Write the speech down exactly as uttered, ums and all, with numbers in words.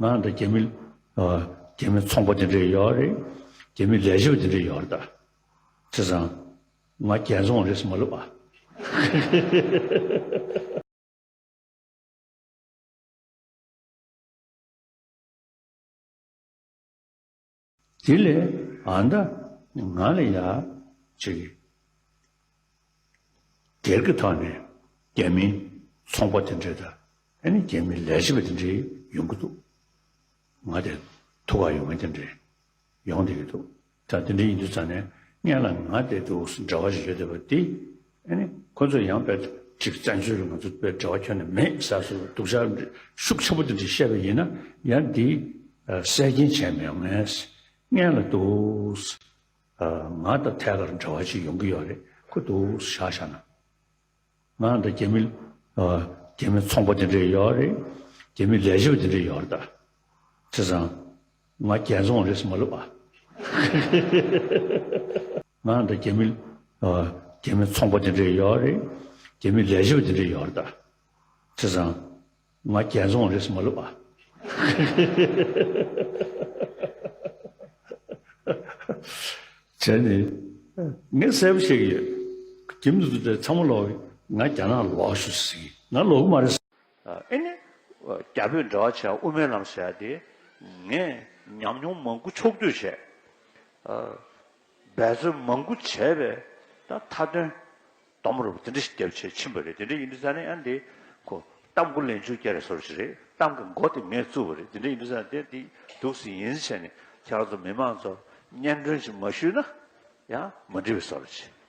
ང་འདྲ་རྒྱ་མི་ཨ་རྒྱ་མི་ཚོང་པ་དེ་འདྲས་ཡོད་རེད། རྒྱ་མི་ལས་བྱེད་པ་དེ་འདྲས་ཡོད་རེད་ད། བྱས་ཙང་ང་རྒྱལ་ཚོང་རེད་ཟེར་མ་ལབ་ཨ། དེ་ལས་ཨ་མདའ་ང་ལ་ཡ་ཅིག་སྒེར་གྱི་ཐོག་ནས་རྒྱ་མིའི་ཚོང་པ་དེ་འདྲས་དང་ཨ་ནི་རྒྱ་མིའི་ལས་བྱེད་པ་དེ་འདྲས་ཡོང་གི་འདུག་ང་དེ་ཐུག་ག་ཡོང་མཁན་དེ་འདྲས་ཡོང་བསྡད་ཀྱི་འདུག་ད་དེ་འདྲ་ཡིན་དུས་ཙང་ནས་སྔོན་ལ་ང་དེ་འདུག་འབྲེལ་བ་ཞིག་ཡོད་བསྡད་པ་དེ་ཨ་ནི་ཁོ་ཚོ་ཡང་དཔེ་ཅིག་བཙན་བྱོལ་ལ་ང་ཚོ་དཔེ་འབྲེལ་བ་ཁྱོན་ནས་མེད་ཟེར་སོ་སྡུག་ཅག་ཤུགས་ཆེན་པོ་དེ་འདྲ་བཤད་པ་ཡིན་ན་ཡང་འདི་གསལ་རྐྱེན་བྱས་མི་ཡོང་ངས་སྔོན་ལ་འདུག་ང་དང་ཐད་ཀར་འབྲེལ་བ་ཅིག་ཡོང་གི་ཡོད་རེད། ཁོ་འདུག་བཞག་བཞག་ན། ང་འདྲ་རྒྱ་མི་ཨ་རྒྱ་མི་ཚོང་པ་དེ་འདྲས་ཡོད་རེད། རྒྱ་མི་ལས་བྱེད་པ་དེ་འདྲས་ཡོད་རེད་ད། བྱས་ཙང་ང་རྒྱལ་ཚོང་རེད་ཟེར་མ་ལབ་ཨ། ང་འདྲ་རྒྱ་མི་ཨ་རྒྱ་མི་ཚོང་པ་དེ་འདྲས་ཡོད་རེད། རྒྱ་མི་ལས་བྱེད་པ་དེ་འདྲས་ཡོད་རེད་ད། བྱས་ཙང་ང་རྒྱལ་ཚོང་རེད་ཟེར་མ་ལབ་ཨ། བྱས་ནས་ངས་གསལ་པོ་བཤད་ཀྱི་ཡོད། རྒྱ་མི་དེ་ཚོ་ཚང་མ་ལོག་གི། ང་རྒྱ་ནག་ལོག་ཤོག་ཟེར་གྱི། ང་ལོག་གི་མ་རེད་ཟེར། ཨ་ནི་རྒྱ་བོད་འབྲེལ་བ་བྱས་དབུ་མའི་ལམ་ཟེར་ཡ་དེ་ངས་ཉམས་མྱོང་མང་པོ་ཕྱོགས་བསྡུས་བྱས། འབད་བརྩོན་མང་པོ་བྱས་པས་ད་མཐའ་དོན་སྟོང་མ་རུ་དེ་འདྲ་ཞིག་བརྒྱབ་བྱས་ཕྱིན་པ་རེད། དེ་འདྲ་ཡིན་དུས་ཙང་ནས་ཨ་འདི་ཁོ་གཏམ་མགོ་ལན་ཆུང་རྒྱག་རེས་བཟོ་འདྲ་ཞིག་རེད། གཏམ་གྱི་མགོ་དེ་ངས་བཙུགས་པ་རེད། དེ་འདྲ་ཡིན་དུས་ཙང་དེ་འདི་འདུག་སེ་ཡིན་བྱས་ནས་ཁྱེད་རང་ཚོ་མི་མང་ཚོ་སྙན་སྒྲོན་ཞིག་མ་ཞུས་ན་ཡང་མ་འགྲིག་པའི་བཟོ་འདྲ་ཞིག